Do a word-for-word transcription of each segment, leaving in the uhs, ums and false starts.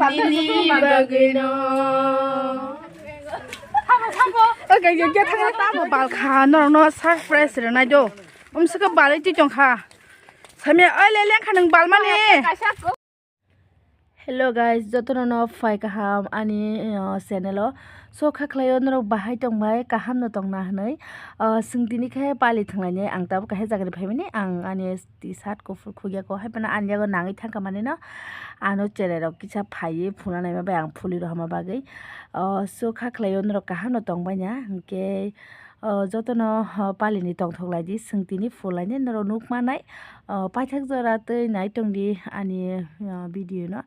Nini bagwino. Oke, oke, oke, thangna tamo balkha, norokno surprise rwnai do. Umswkhe balai twi tongkha. Samya, oi, le, lengkha nwng balmani. Hello guys, jotono no phai kaham ani, uh, channel o. So, kha khlaio norok bahai tongbai, kaham no tongna hwnwi. Uh, swng tini khe pali thwnglainai, ang tabuk kaisa jagani phaimani, ang ani T-shirt kuphur khugya ko, hai phano ani yago nangwi thangkha manino, ano cherai rok kisa phaiwi phulna naima bai ang phuli rohorma bagwi. Uh, so, kha khlaio norok kaham no tongbai na, hwnkhe, uh, jotono, uh, palini tongthok lai di, swng tini phul lainai norok nuk manai. Uh, paithak jora twi nai tong di ani, uh, video no.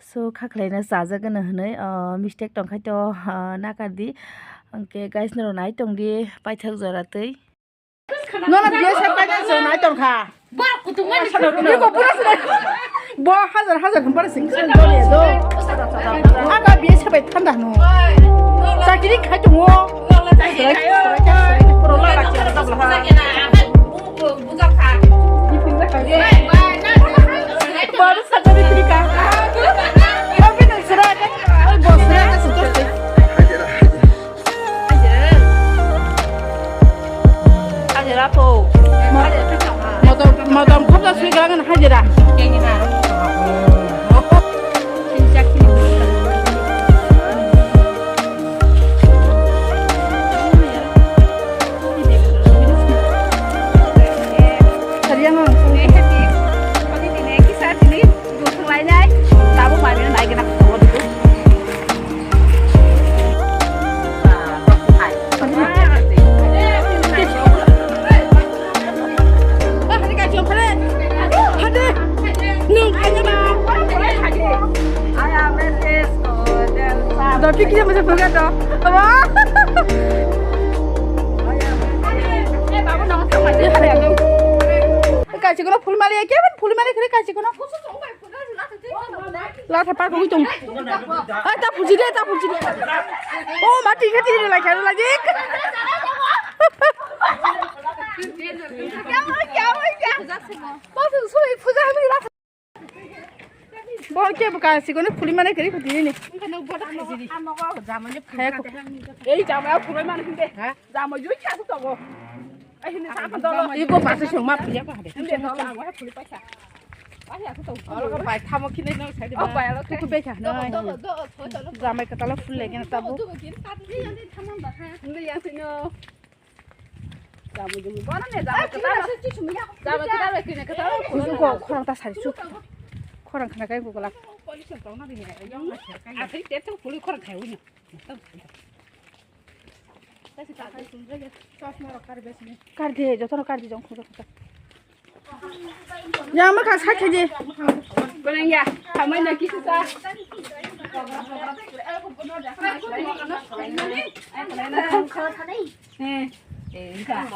So, kha khlaina chajak gana hwnwi, uh, mistake tongkhai to, uh, nakar di. Hwnkhe guys, norok nai tong di paithak jora twi. Nono biya se paithak jora nai tongkha. Bo kutung mani. Iko pura sini. Bo hajar hajar khe bara sing sing dole do. Aga biya se bai thanda hnu. Chakiri khai tongo. Serai, serai, serai, pura la la. Baru sadari tirika. Tapi nang serai kan? Bos serai kan seperti. Hajira po. Motom, motom khopda sui galang hajira. Sariang ang. Kisa tini, dusung lainai, tabuk mami nai gana. Dopik kisa masa buka to. Kachi kono phul mali ya, kya phul mali kare kachi kono. Latha pakugwi tong. Ai, ta phuji de, ta phuji de. O, ma, twi khe twi lai kha, lai jik. Bo ke buka si kono phuli mane kari khuti ni. Khaya ko. Ei jamaya phulai mane hinde. Ha? Jamaya jui kha su tongo. Ai hinde sa ko dolo. Iko basa sung ma phuli ko hade. Hinde dolo ang wa phuli paisa. Ai ya ko to. Olo ko bai thamo khine no sai de. O bai alo ko be kha. Dolo dolo dolo. Jamai ka tala phul lege na tabu. Hinde ya sino. Jamai jamai. Bana ne jamai ka tala. Jamai ka tala kine ka tala. Kusu ko khorang ta sari su. Khorang khana kai ko la. Police tong na bini. Asai te to phuli khorang khai wi. Kar di, jotono kar di jong khunjo khunjo. Ya, ma kha sa khe di. Boleh ya, khamai na kisu sa. Eh, eh, ka.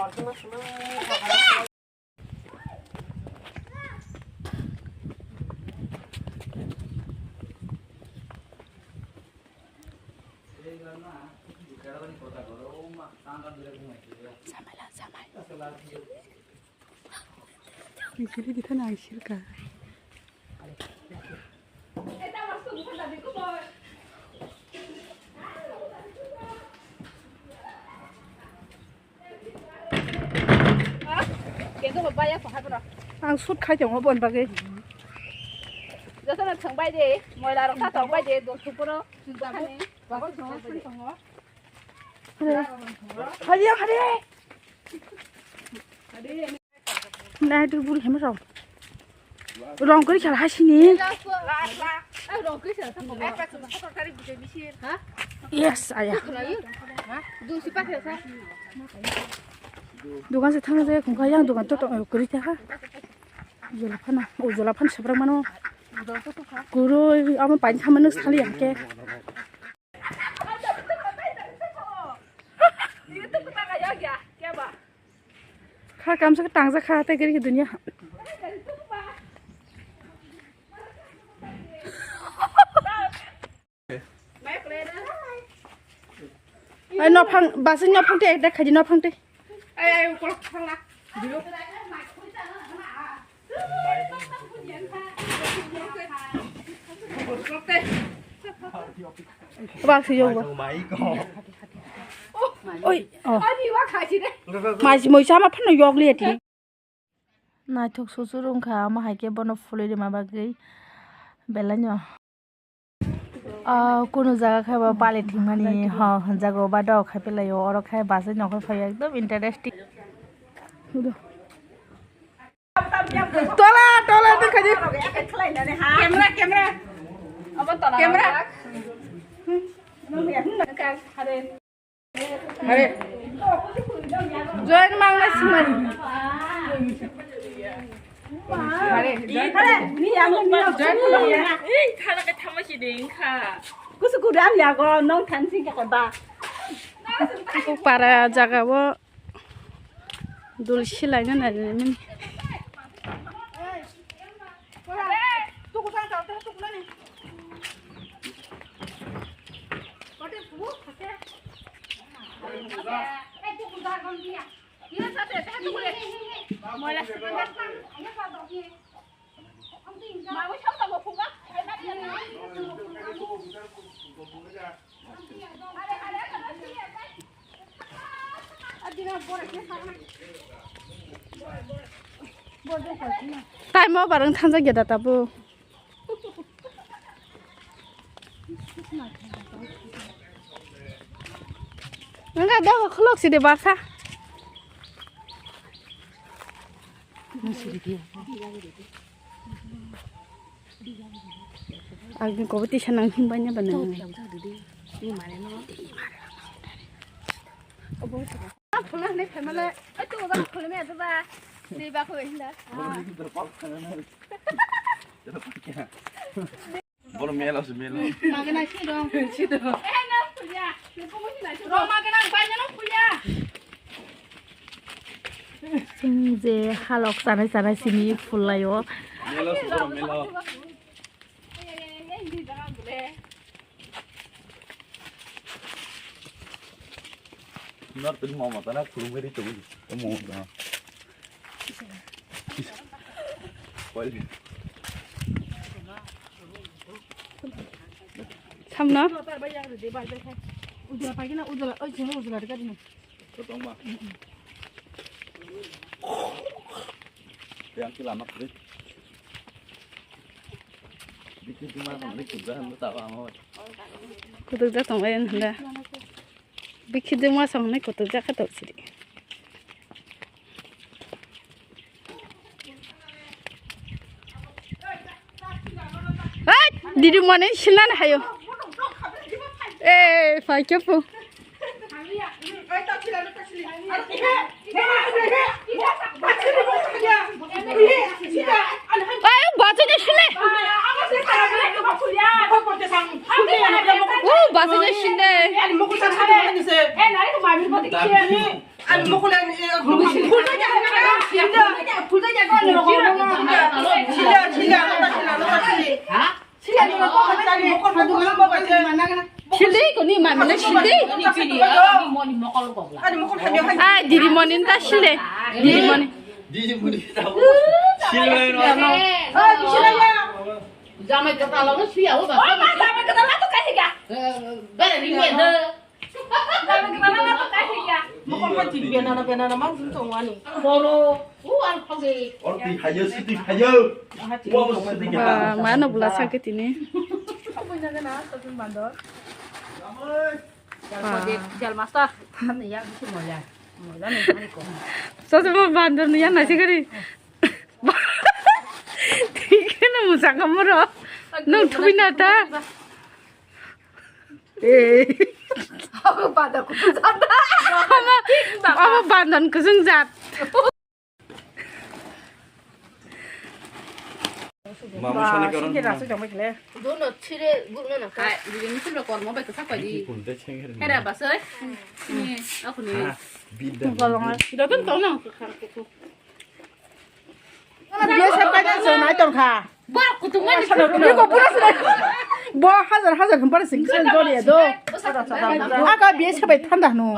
Michili kita naisir ka. Ang shoot khai tongo boni bagwi. Jotono thwng bai de, moila rok ta tong bai de, dol thupuro. Hadi, hadi. Nai tu bul hema rong. Rong kori khala hasini. Yes, aya. Dukan se thang je khungkha yang dukan to to kori ta ha. Jola phana, o jola phan sabrak mano. Kurui amo pain khamano sali hake. Kha kamsa tangjak kha tei gari dunia. Ai nophang basing nophang tei ekda khaji nophang tei. Ai ai ukol thangla. Bak si yogo. Oi, oh. Mai si moi sama phano yog liya tini. Naithok susu rung kha, omo hai khe bono phulwi rwma bagwi belai no. Ah, kunu jaga khe bo bali thwngmani ho hwnjago, ba dok khai pelaio, oro khe bus bai nokho phai ekdom interesting. Tola, tola, twi khaidi. Camera, camera. Camera. Join mangna simani. Join. Ei, thala khe thama si ding kha. Kusu kuda yago nong thansi ka ba. Para jaga o. Dul silaina naidi mani. Time o barang thangjak ya da tabuk. Nang ga da khulok si de barsa. Agni kobo tisa nang himbai ne bana. Phulna hinwi phaimale, oi, tu ba phulna ya tu ba. Ni ba ko hinda. Bono mela se mela. Magana si dong. Si dong. Eh, na phulya. Ni ko mo si na si. Ro magana bai na phulya. Chwng je halok chanai chanai simi phul laio. Mela se bono mela. Nor tini mama tana khulumgwi ri tongwi. Omo tana. Samno. Ujala paigina, ujala, oi, chini ujala de kadina. Kotongma. Yang kila mak de. Bikin cuma kan de kuda, lu tahu apa? Kutuk jak tong lain handa. Bikhi duma song nai kutuk jak kha tok sidi. Hai, didi mane sinan hayo. Eh, phai khe pu. Ayo, bacha de sile. O, bacha de sile. Sildei koni mami na sildei. Ai didi moni ta sildei. Didi moni. Jamai kwtal no siya o ba. Bere ri me de. Mokol hati benana benana mang jin tong wani. Boro. U al phage. Or twi hayo, si twi hayo. Wa bo si twi hayo. Mano bula sakhe tini. Jal master. Hamni ya bisi moya. Moya ni ko. Sosi mo bandor ni ya nasi kari. Thik na musa kamuro. Nung thui na ta. Eh. Abo bandar kusung jat. Abo, abo bandar kusung jat. Mama sani karon. Dono chire gurno na ka. Hai, bini chire kormo bai kasa pai di. Hera basai. Ni, aku ni. Bidda. Doton to na. Biya sa pai na so nai tong kha. Borok kutung ani. Ni ko pura sa. Bo hajar hajar khum para sing sing jori do. Aka biya sa pai thanda no.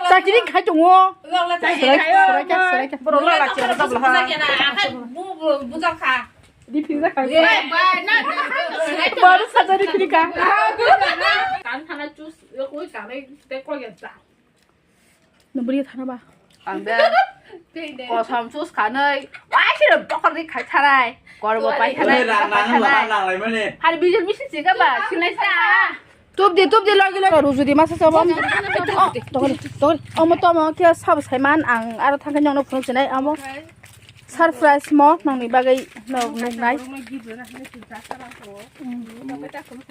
Chakiri khai tongo. Serai serai serai. Borok la la chira da bla ha. Bujar kha. Baru sadari tirika. Kan thana chus, yo koi kanai te koi ya. Nubri thana ba. Ang da. Kosom chus kanai. Wai sira bokor di khai tharai. Korbo pai tharai. Hari bijil misi chika ba, sinai sa. Tup di, tup di, logi, logi. Ruju di masa sabo. Oh, tokori, tokori. Omo tomo khe sabo saiman ang aro thangkhe nongno phunuk sinai. Omo surprise mo nongni bagwi nog nuknai.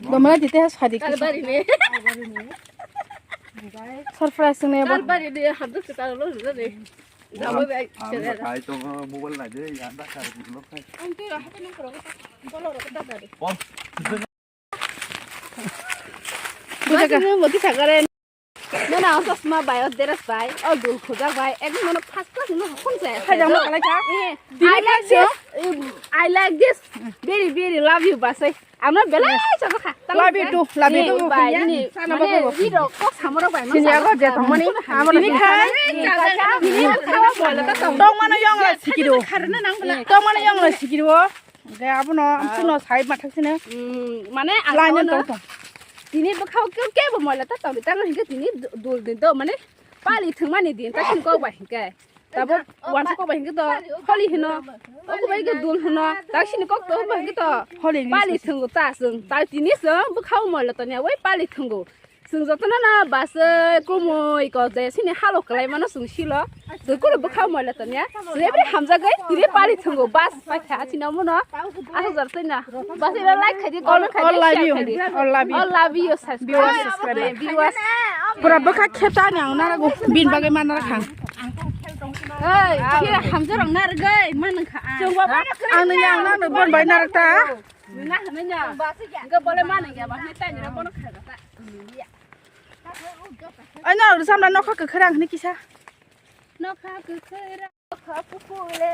Domla dite sadi kisa. Surprise ne bo. Ang kai to mobile na de ya da kar lo kai. Buja ka. Moti sagare. No, no, chosma bai, o dress bai, o dul khujak bai, ekdom mano first class no hokon se. Khaijak ma kalai kha. Eh, I like this. Um, I like this. Very, very love you, basai. Ano belai chajak kha. Love you too, love you too. Bai, ini, sana mane, babu. Iro kok samoro bai, sini ako je tongmani, amoro tini khai. Tongmano yong la sikiro. Tongmano yong la sikiro. Hingke abono, ah, amsukno sai mathak sino. Mm, mane ang laino sawono tong tong. Tini bwkhao kebo moila ta tongdi, tamo hingke tini du-, dul din to, mane pali thwngmani din, ta sini kok bai hingke. Tabo wansa kok bai hingke to holi hino, oko bai ke dul hino, ta sini kok to bai hingke to holi ni pali sini thwngo ta chwng, ta tini chwng bwkhao moila tongya, oi pali thwngo. Chwng jotono no bus, eh, kumui ko je sini halo kwlai mano chwng silo. Chwng kunu bwkha moila tongya. Chwng ebri hamjagwi tini pari thwngo bus paikha achino muno. Asok jar twi na. Bus ino like khaidi, comment khaidi, share khaidi. All love you. All love you. All love you, subscribe. Viewers, subscribe. Viewers. Pura bwkha khepta ni ang narago bin bagwi ma narakhang. Oi, khe hamjak rok nargwi manwkha ang. Ang nini ang nargwi bon bai narakta. Nina hwnwi no. Hwnkhe bole manwi ya, ba hwnwi taini rok bono khaijak ta. Ano rwchapna nokha kwkhwrang hwnwi kisa. Nokha kwkhwrang, nokha kukule,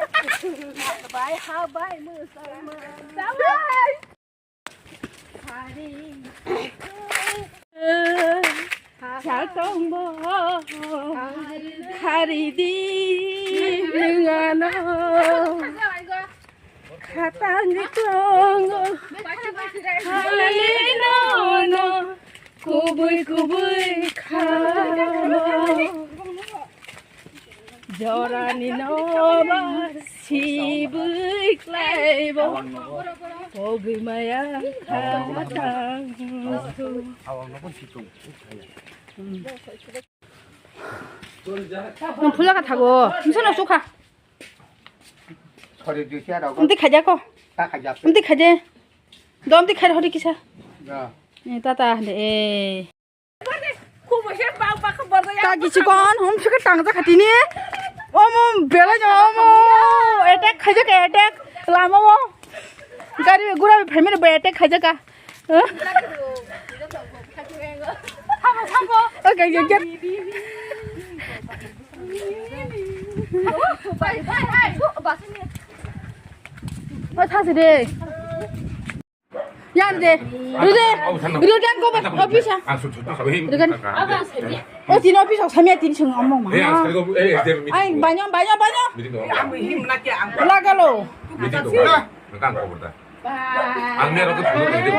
bai ha bai mwsai mwsai. Chatongbo khari di nwng ano. Khatang tongo halino no kubui kubui khamo. Jorani no ba sibui klaibo. Pogwi maya khatang. Nung phulaka thago. Misa no sukha. Sorry, juice ya rok. Umti khaja ko. Ta khaja. Umti khaje. Do umti khaja hori kisa. Ya. Eh, tata de, eh. Ta gichi kon, hom suka tang ta khatini. Omo, bela jo, omo. Attack khaja ka, attack. Lama wo. Gari gura family bai attack khaja ka. Oke, oke, oke. O thasi de. Yan de. Rude. Rude ko ba office. Rude. O tin office samya tin sung among ma. Ai banyo banyo banyo. Lagalo. Ang ni aro ko thangwi tongdi.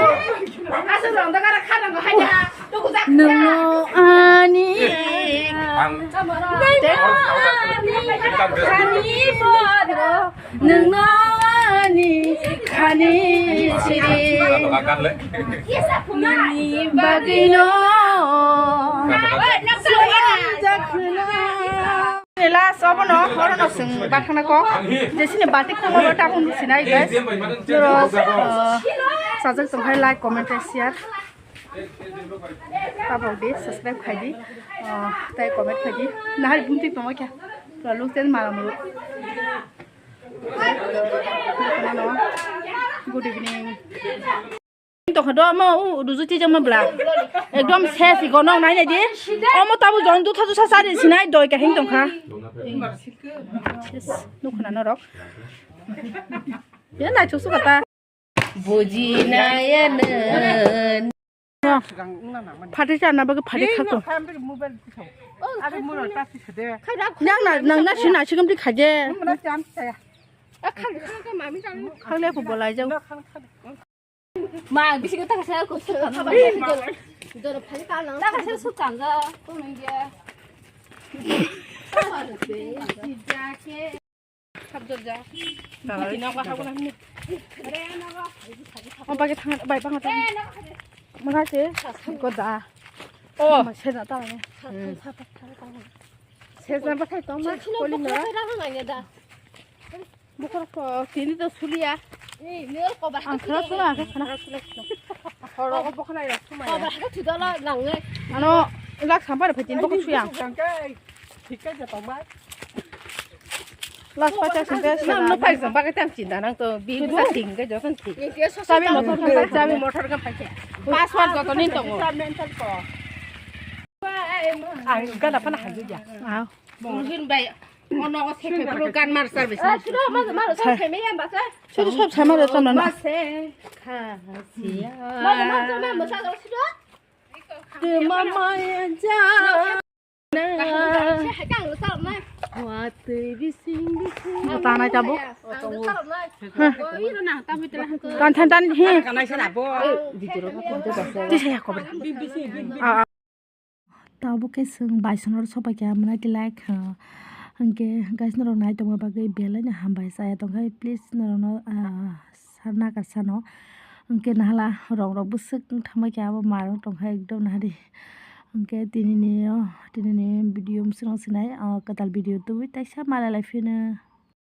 Aswk rong daga ra kha rong hai ya. Tuku jak. Nungno ani. Ang. Nungno ani. Khani bodro. Nungno ani. Khani siri. Nini bagino. Last obono orono chwng bathangna kok. Jesini batik tongma bo tapung sinai guys. Joro, uh, sajak tong hai like, comment, share. Tabok di subscribe khai di. Uh, tai comment khai di. Nahar bumti tongma kya. Pura luk ten malam luk. Good evening. Tongkha do omo, u, ruju twijak ma bla. Ekdom ses iko nong nai nai di. Omo tabu jon dutha dutha sari sinai doi kahing tongkha. Yes, nukhna norok. Ya nai thuk sukata. Buji nai ya nen. Phatri chana bagwi phatri khakto. Nang na, nang na sina sigam di khaje. Khang le phu bolai jang. Ma, bisi ko taka sa ko su ka. Doro phali ka lang. Taka sa su ka ga. Ko nang dia. Sab jor ja. Tina ko ha ko nang ni. Oh, bagi thang, bai bang thang. Mana se ko da. Oh, ma se na ta ne. Se na ba thai to ma ko li na. Bukhar ko tini to suliya. Ang khara sula, ang khara sula. Horo ko bukhar ai suma ya. Ano, lak sambar phe tin bukhar suya. Lak pacha singke sila. No pai sambar ke tam chinta nang to bi sa singke josan sing. Sabi motor kan pai, sabi motor kan pai. Password joto nin tongo. Ang gana pana haju ya. Mungkin bai. Ono o se phuru gan mar service. Ah, sudo, ma, ma, sa, sa, me yan ba sa. Sudo, sa, sa, ma, sa, ma, ma. Ma se, kha, siya. Ma, ma, ma, ma, ma, sa, sudo. Te mama ya ja. Wa te bising bising. Ta na jabo. Tan tan tan he. Kana sala bo. Ti saya ko. Tabuk khe chwng baisongo sopai kha, mwnai khe like, uh, hwnkhe guys norok nai tongma bagwi belai no hambai chaya tongkha, please norok no, uh, sana ka sano hwnkhe nahala rong rok bwswk wng thambai kha, abo marwk tongkha ekdom nahari. Hwnkhe tini ni o, tini ni video bwswk no sinai, uh, kwtal video tubui taisa malai lai phino.